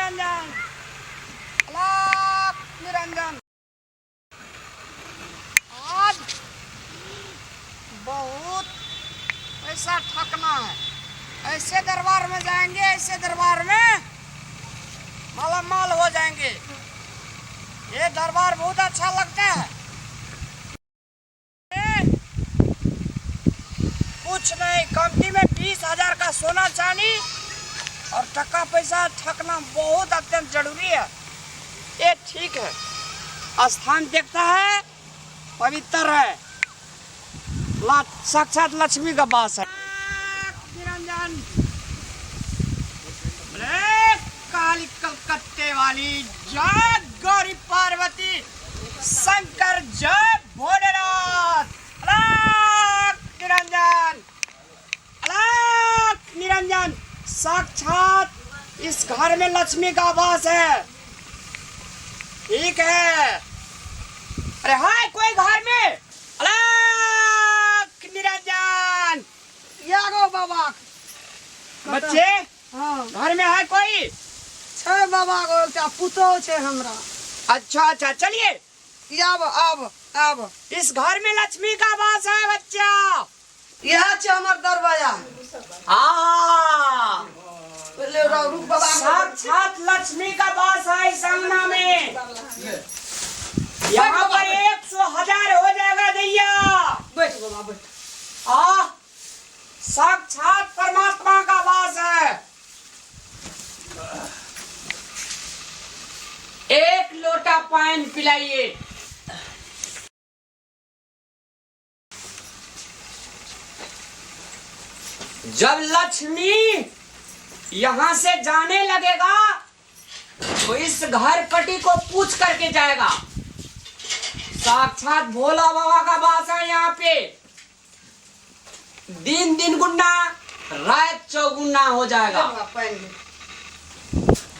निरंजन, अलाख निरंजन। आज बहुत पैसा ठकना है। ऐसे दरबार में जाएंगे, ऐसे दरबार में मालामाल हो जाएंगे। ये दरबार बहुत अच्छा लगता है। कुछ नहीं, कमती में 20,000 का सोना चांदी और टका पैसा ठकना बहुत अत्यंत जरूरी है। ये ठीक है, स्थान देखता है पवित्र है, साक्षात लक्ष्मी का वास है। निरंजन काली कलकत्ते वाली, जय गौरी पार्वती शंकर, जय भोलेनाथ। अलाख निरंजन, अलाख निरंजन। साक्षात इस घर में लक्ष्मी का वास है। ठीक है। अरे हाय कोई घर में? अलाख निरंजन। या गो बाबा। बच्चे हाँ। घर में है कोई? छै बाबा गो, एकटा पुतोह छै हमरा। अच्छा अच्छा, चलिए। आब आब आब। इस घर में लक्ष्मी का वास है बच्चा। इएह छै हमर दरवाजा। हाँ। ले रुक बाबा। साक्षात लक्ष्मी का वास है इस अंगना में। यहाँ पर 100,000 हो जाएगा दैया। बैठ बाबा बैठ। आ साक्षात परमात्मा का वास है। एक लोटा पानी पिलाइए। जब लक्ष्मी यहां से जाने लगेगा तो इस घर पटी को पूछ करके जाएगा। साक्षात भोला बाबा का वास है यहाँ पे। दिन दिन गुना रात चौगुना हो जाएगा।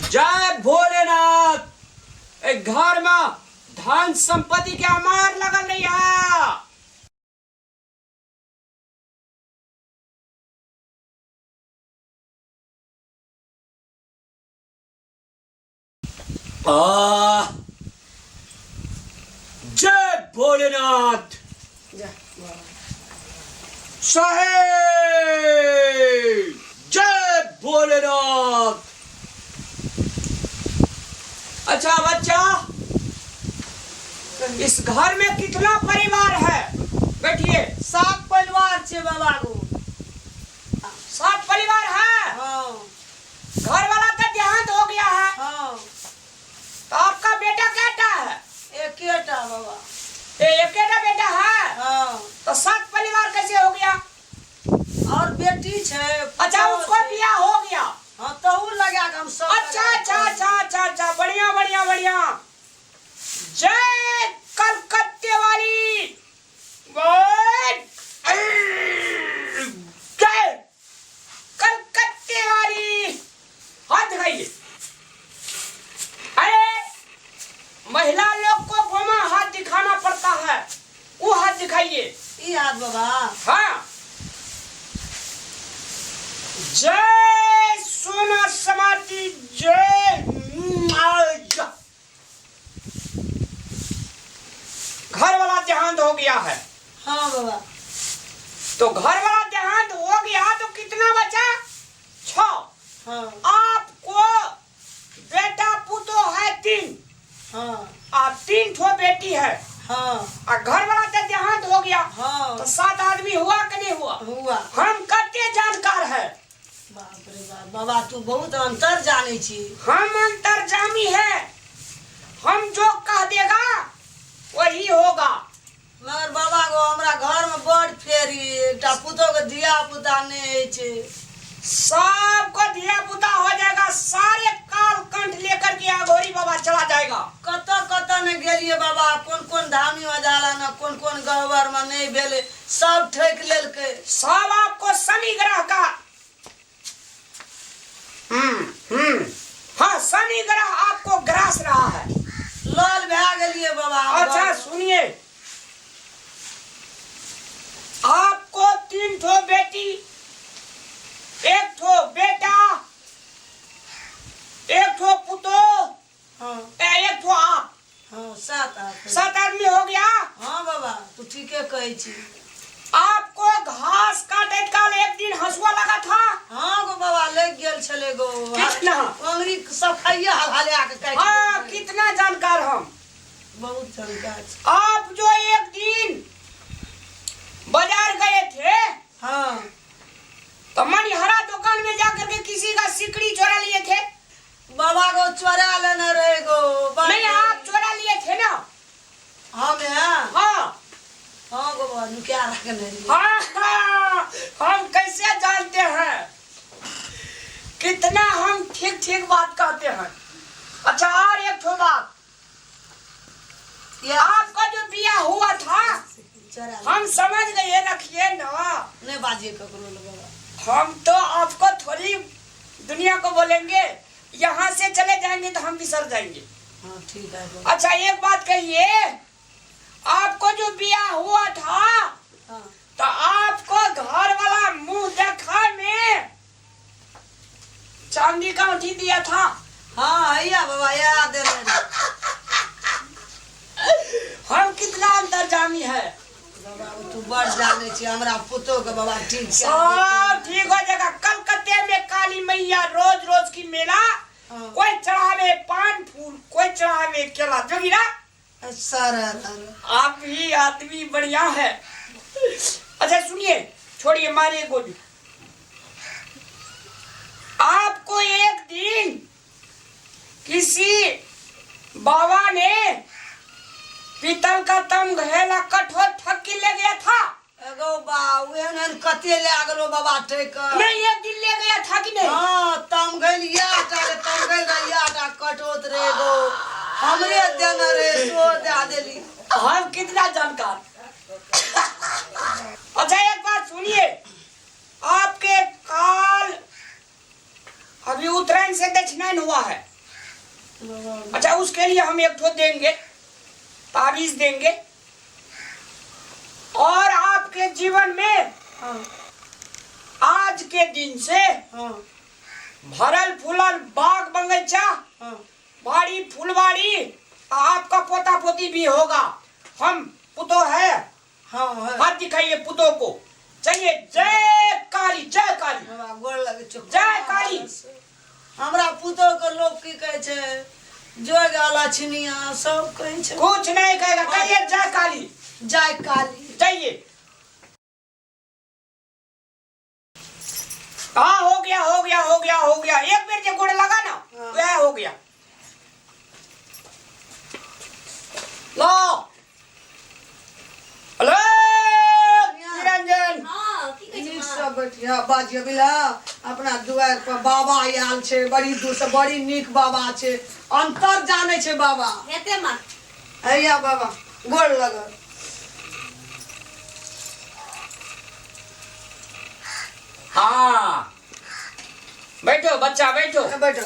जय भोलेनाथ। एक घर में धन संपत्ति के अमार लगल रही है। जय भोलेनाथ। साहेब जय भोलेनाथ। अच्छा बच्चा, इस घर में कितना परिवार है? बैठिए। 7 परिवार छे बाबा गो। 7 परिवार है? हाँ। घर वाला का देहांत हो गया है। हाँ। तो आपका बेटा कैटा है? एकेटा बाबा। एकेटा बेटा है? हाँ। तो 7 परिवार कैसे हो गया? और बेटी छे। अच्छा, उसको बियाह हो गया। हाँ, तो उ लगा के हम सब अच्छा, लगा के अच्छा, अच्छा, अच्छा, अच्छा, बढ़िया बढ़िया बढ़िया। जय कलकत्ते वाली। जय कलकत्ते वाली। हाथ दिखाइए। अरे महिला लोग को गोमा हाथ दिखाना पड़ता है, वो हाथ दिखाइए। ई हाथ बाबा। हाँ। जय सोना समाधि जय। घर वाला देहांत हो गया है। हाँ बाबा। तो घर वाला देहांत हो गया तो कितना बचा? 6। हाँ। आपको बेटा पुतो है 3। हाँ। आप 3 ठो बेटी है। हाँ। और घर वाला तो देहांत हो गया। हाँ। तो 7 आदमी हुआ कि नहीं हुआ? हुआ। हम कते जानकार है। बाप रे बाप बाबा, तू बहुत अंतर जाने छी। हम अंतर्जामी है, हम जो कह देगा वही होगा। मगर बाबा गो हमरा घर में बड़ फेरी, एकटा पुतो के धिया पुता नहीं अछि। सबको धिया पुता हो जाएगा, सारे काल कंठ लेकर के अघोरी बाबा चला जाएगा। कत कत ने गेलिए बाबा, कोन कोन धामी में जाला न, कोन कोन गहबर में नहीं भेले, सब ठेक लेलकै। सब आपको शनि ग्रह का हाँ, शनि ग्रह आपको ग्रास रहा है। लाल भए गेलिए बाबा। अच्छा सुनिए, आपको 3 ठो बेटी, 1 ठो बेटा, 1 ठो पुतो ठीके कहै छी। आपको घास काटे काल एक दिन हंसुआ लगा था? हाँ गो बाबा, लग गेल छलै गो। कितना? अंगुरी सब खाइए हाल हाले आके काटि हाँ, देलकै। कितना जानकार हम। बहुत जानकार छी। आप जो एक दिन बाजार गए थे, हाँ, तो मनिहरा दुकान में जाकर के किसी का सिकड़ी चोरा लिए थे? बाबा गो, चोरा लेने रहे गो। नहीं, आप चोरा लिए थे ना? हम हैं? हाँ। हाँ गो बाबा, नुकिया रखने रहियै। हाँ हाँ, हम कैसे जानते हैं, कितना हम ठीक ठीक बात कहते हैं। अच्छा, और एक ठो बात, या आपका जो बियाह हुआ था, चोरा। हम समझ गए, रखिए ना। नहीं बाजिए ककरो लग बाबा। हम तो आपको थोड़ी दुनिया को बोलेंगे, यहाँ से चले जाएंगे तो हम बिसर जाएंगे। हाँ, ठीक है गो। अच्छा, एक बात कहिए, आपको जो बियाह हुआ था, हाँ, तो आपको घर वाला मुंह देखा में चांदी का अंगूठी दिया था? हाँ, हैया बाबा, याद देने रहे। हम कितना अंतर्जामी है। बाबा, तू बड़ जाने छी हमरा पुतोह के बाबा ठीक कए। सब ठीक हो जाएगा। कलकत्ते में काली मैया रोज रोज की मेला, हाँ। कोई चढ़ावे पान फूल, कोई चढ़ावे केला, जोगीरा। सर अरे। आप ही आदमी बढ़िया है। अच्छा सुनिए, छोड़िए, मारिए गोली। आपको एक दिन किसी बाबा ने पीतल का तमघेला कठोर ठग के ले गया था? एगो बा, एहन एहन कते लए गेलो बाबा ठकि कऽ। नहीं, एक दिन ले गया था कि नहीं? हाँ, तम गइल याटा रे, तम गइल रे याटा कटोत रे गो, हमरे देने रे, सो दए देली। हम कितना जानकार। अच्छा, एक बात सुनिए, आपके काल अभी उत्तरायण से दक्षिणायन हुआ है। अच्छा, उसके लिए हम एक ठो देंगे, ताबीज देंगे, और आपके जीवन में हाँ, आज के दिन से हाँ, भरल फूलल बाग बगीचा, हाँ, बाड़ी फुलवाड़ी, आपका पोता पोती भी होगा। हम पुतो है? हाँ हाँ। हाथ दिखाइए पुतो को। चलिए, जय काली, जय काली। बाबा, गोर लगै छौ। जय काली। हमरा पुतोह के लोग की कहै छै, जोग लक्ष्मीया सब कहै छै। कुछ नहीं कहेगा, कहिए जय काली। जय काली। जाइए। हाँ, हो गया, हो गया, हो गया, हो गया। एक बेर जे गोड़ लगा ना, हाँ। वह हो गया। लो, हेलो निरंजन। हँ, की कहै छै? नीक माँ? से बैठिया, बाजियो बिला। अपना दुआरि पर बाबा आयल छै बड़ी दूर से, बड़ी नीक बाबा छै, अंतर जानै छै बाबा। हेतै माँ। हैया बाबा, गोर लगल। हाँ, बैठो बच्चा, बैठो। बैठो।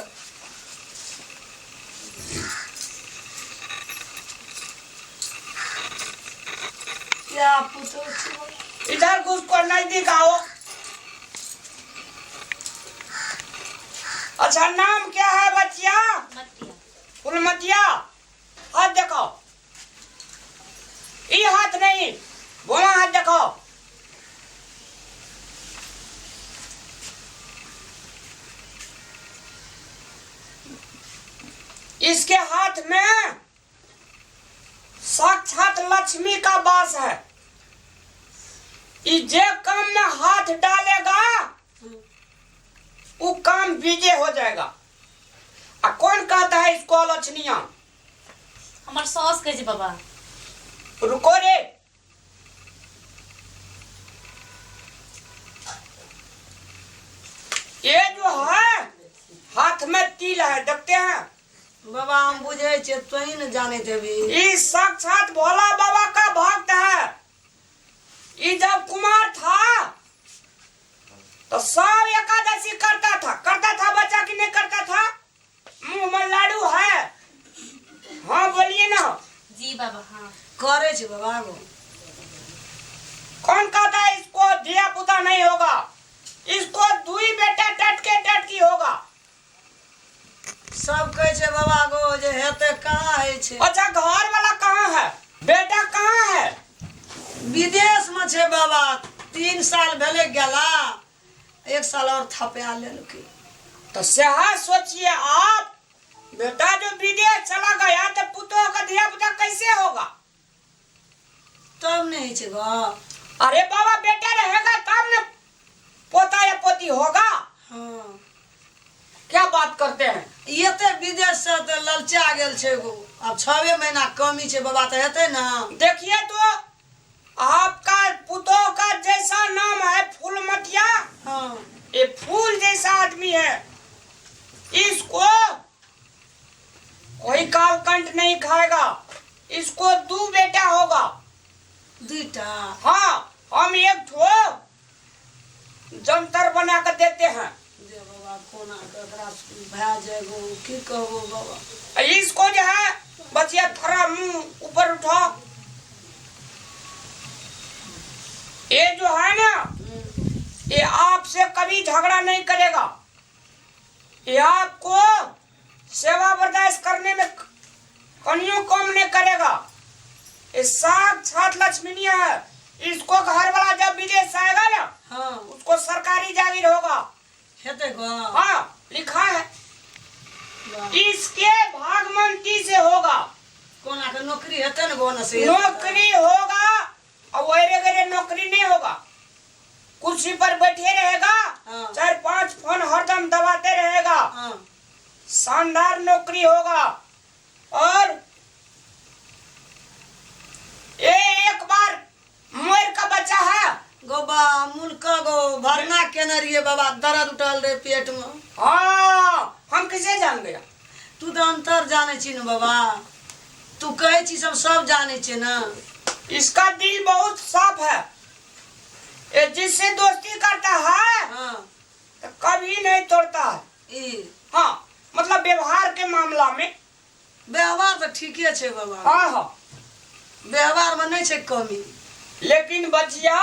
क्या पुतोह छी? इधर घुस को नजदीक आओ। अच्छा, नाम क्या है बच्चिया? मतिया। फुलमतिया, हाथ देखो, ये हाथ नहीं, बोला हाथ देखो। इसके हाथ में साक्षात लक्ष्मी का वास है। ई जे काम में हाथ डालेगा, वो काम विजय हो जाएगा। आ कौन कहता है इसको अलक्षणिया? हमर सास कहै छै बाबा। रुको रे, ये जो है हाथ में तिल है, देखते हैं? बाबा, हम बुझै छियै, तोही ने जानैत हेबी। ई साक्षात भोला बाबा का भक्त है। ई जब कुमार था तो सब एकादशी करता था। करता था बच्चा कि नहीं करता था? मुंह में लाडू है। हाँ, बोलिए ना। जी बाबा, हाँ। करै छै बाबा गो। कौन कहता है इसको धिया पुता नहीं होगा? इसको दुई बेटा टटके टटकी होगा। सब कहै छै बाबा गो जे हेतै, कहाँ होइ छै? अच्छा, घर वाला कहाँ है? बेटा कहाँ है? विदेश में छै बाबा, 3 साल भेलै गेला, 1 साल और थपा लेलकै। तो सह सोचिए आप, बेटा जो विदेश चला गया तो पुतोह का धिया पुता कैसे होगा? तब नहीं होइ छै गो। अरे बाबा, बेटा रहेगा तब न पोता या पोती होगा। हाँ। क्या बात करते हैं। एते विदेश से तऽ ललचा गेल छै गो, आब 6 महीना कमी छै बाबा, तऽ हेतै ने। देखिए तो आपका पुतोह का जैसा नाम है फूलमतिया। हाँ। ये फूल जैसा आदमी है, इसको कोई कालकंठ नहीं खाएगा। इसको 2 बेटा होगा। 2टा? हाँ, हम एक ठो जंतर बना कर देते हैं। दे बाबा, कोना के एकरा भए जाएगो, की कहबो बाबा। इसको जो है बचिया थोड़ा मुंह ऊपर उठाओ। ये जो है ना, ये आपसे कभी झगड़ा नहीं करेगा। ये आपको सेवा बर्दाश्त करने में कनियों कम नहीं करेगा। ये साक्षात लक्ष्मीनिया है। इसको घर वाला जब विदेश से आएगा ना, हाँ, उसको सरकारी जागीर होगा। हेतै गो? हाँ, लिखा है। वाह। इसके भागमंती से होगा। कोना के नौकरी हेतै ने गो? ने से नौकरी होगा और वैरे गैरे नौकरी नहीं होगा। कुर्सी पर बैठे रहेगा। हाँ। 4-5 फोन हरदम दबाते रहेगा। हाँ। शानदार नौकरी होगा। और ये एक बार मोर का बच्चा है। गो बा मुल्क गो भरना केने रहिए बाबा, दर्द उठल रहे पेट में। हाँ, हम किसे जान गया? तू तो अंतर जाने छी न बाबा, तू कहे छी सब सब जाने छी ना। इसका दिल बहुत साफ है, ये जिससे दोस्ती करता है, हाँ, तो कभी नहीं तोड़ता है। ई हाँ, मतलब व्यवहार के मामला में। व्यवहार तो ठीके छे बाबा। हाँ हाँ। व्यवहार में नहीं छे कमी। लेकिन बचिया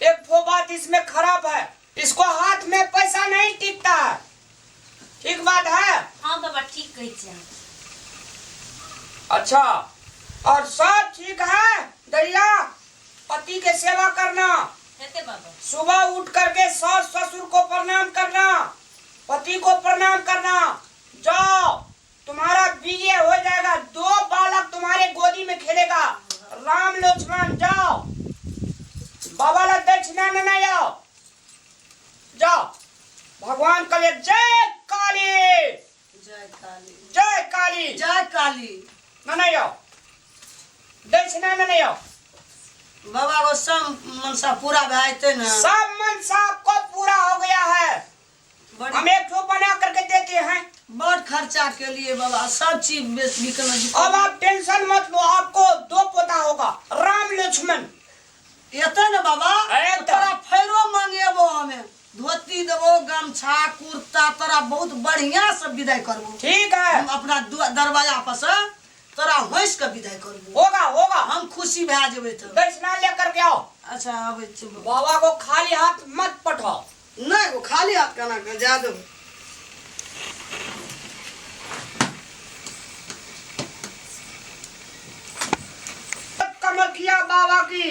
एक फो बात इसमें खराब है, इसको हाथ में पैसा नहीं टिकता है। ठीक बात है? हाँ बाबा, ठीक कहै छी अहाँ। अच्छा, और सब ठीक है दैया? पति के सेवा करना। हेतै बाबा। सुबह उठ करके सास ससुर को प्रणाम करना, पति को प्रणाम करना। जाओ, तुम्हारा विजय हो जाएगा। 2 बालक तुम्हारे गोदी में खेलेगा, राम लक्ष्मण। जाओ बाबा ला दक्षिणा न आओ, जाओ। भगवान करे जय काली। जय काली। जय काली। जय काली। न आओ, दक्षिणा न आओ। बाबा वो सब मनसा पूरा भए जेतै ने? सब मनसा आपको पूरा हो गया है। हम एक ठो बना करके देते हैं। बड़ खर्चा के लिए बाबा, सब चीज बेच बिकना। अब आप टेंशन मत लो, आपको 2 पोता होगा, राम लक्ष्मण। एतै ने बाबा? एकदम। तोरा फेरो मंगेबो, हमें धोती देबो, गमछा कुर्ता, तोरा बहुत बढ़िया से विदाई करबो। ठीक है। हम अपना दरवाजा पर से तोरा हंस के विदाई करबो। होगा होगा। हम खुशी भए जेबै तऽ। दक्षिणा लेकर के आओ। अच्छा, आबै छी। बाबा को खाली हाथ मत पठाओ। नहीं, वो खाली हाथ केना के जा देबो। कमखिया बाबा की।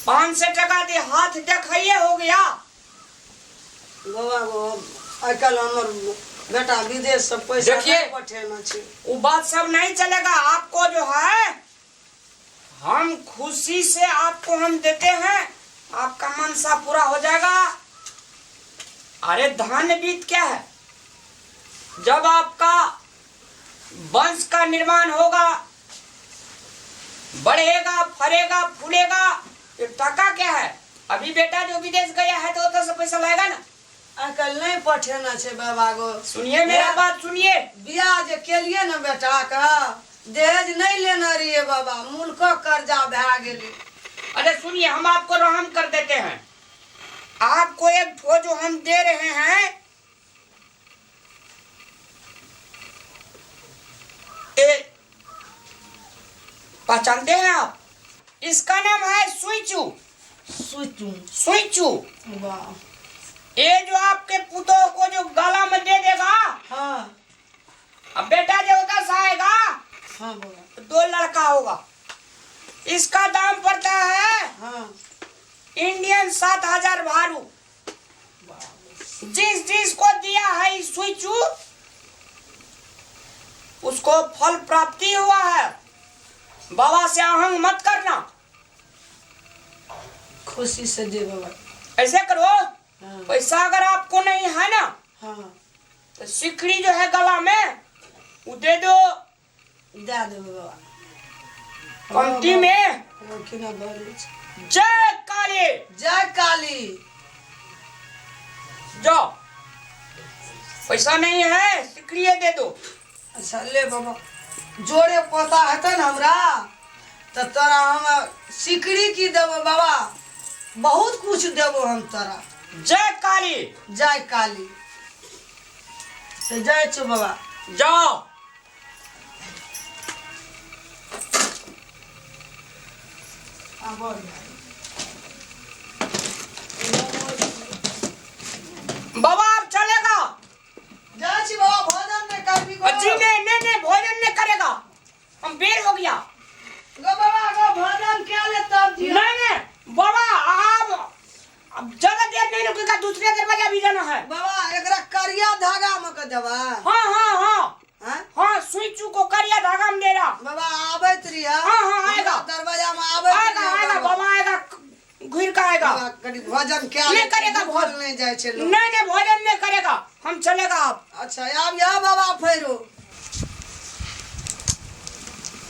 500 टका दे, हाथ देखाइए हो गया। बाबा गो, आइ काल्हि हमर बेटा विदेश से पैसा देखिए। नहीं पठेने छै। वो बात सब नहीं चलेगा। आपको जो है हम खुशी से आपको हम देते हैं, आपका मनसा पूरा हो जाएगा। अरे धन बीत क्या है, जब आपका वंश का निर्माण होगा, बढ़ेगा फरेगा फूलेगा, ये टका क्या है। अभी बेटा जो विदेश गया है तो उधर से पैसा लाएगा ना। आइ काल्हि नहीं पठेने छै बाबा गो। सुनिए मेरा बात सुनिए। बियाह जे केलिए ने बेटा का, दहेज नहीं लेने रहिए बाबा, मुल्क कर्जा भए गेलै। अरे सुनिए, हम आपको रहम कर देते हैं। आपको एक ठो जो हम दे रहे हैं, ए, पहचानते हैं आप? इसका नाम है सुइचू। सुइचू। सुइचू। वाह। ये जो आपके पुतोह को जो गला में दे देगा, हाँ, अब बेटा जो उधर से आएगा हाँ बाबा तो दो लड़का होगा। इसका दाम पड़ता है हाँ इंडियन 7000 भारू। जिस जिस को दिया है इस सुई उसको फल प्राप्ति हुआ है। बाबा से अहंग मत करना। खुशी से दे बाबा। ऐसे करो, हाँ पैसा अगर आपको नहीं है ना हाँ तो सिकड़ी जो है गला में वो दे दो। दे देबै बाबा। कमती में। हाँ, केना भरै छै। जय काली। जय काली। जाओ, पैसा नहीं है सिकड़िए दे दो। अच्छा ले बाबा, जोड़े पता हेतै ने हमरा तऽ तोरा हम सिकड़ी की देबो बाबा, बहुत कुछ देबो हम तोरा। जय काली। जय काली। तऽ जाइ छौ बाबा। जाओ। आबो। बाबा अब चलेगा। जाइ छी बाबा, भोजन नहि करबी गो? जी नहीं नहीं नहीं, भोजन नहीं करेगा, हम बेर हो गया। गो बाबा गो, भोजन कए ले तब जियो। नहीं नहीं बाबा, आप अब ज्यादा देर नहीं रुकेगा, दूसरे दरवाजा भी जाना है। बाबा एकरा करिया धागा मे के देबा? हाँ हाँ हाँ। हाँ? हाँ, सुई को करिया धागा में दे रहा। बाबा आबैत रहिया। हाँ, हाँ, आएगा। हमरा दरवाजा में आबैत आएगा रहिया। आएगा बाबा आएगा, घुर का आएगा। बाबा कनी भोजन कए नहीं ले, करेगा भूखल भोजन। नहीं जाइ छै लोग। नहीं नहीं, भोजन नहीं करेगा, हम चलेगा आप। अच्छा आब यह बाबा फेरो।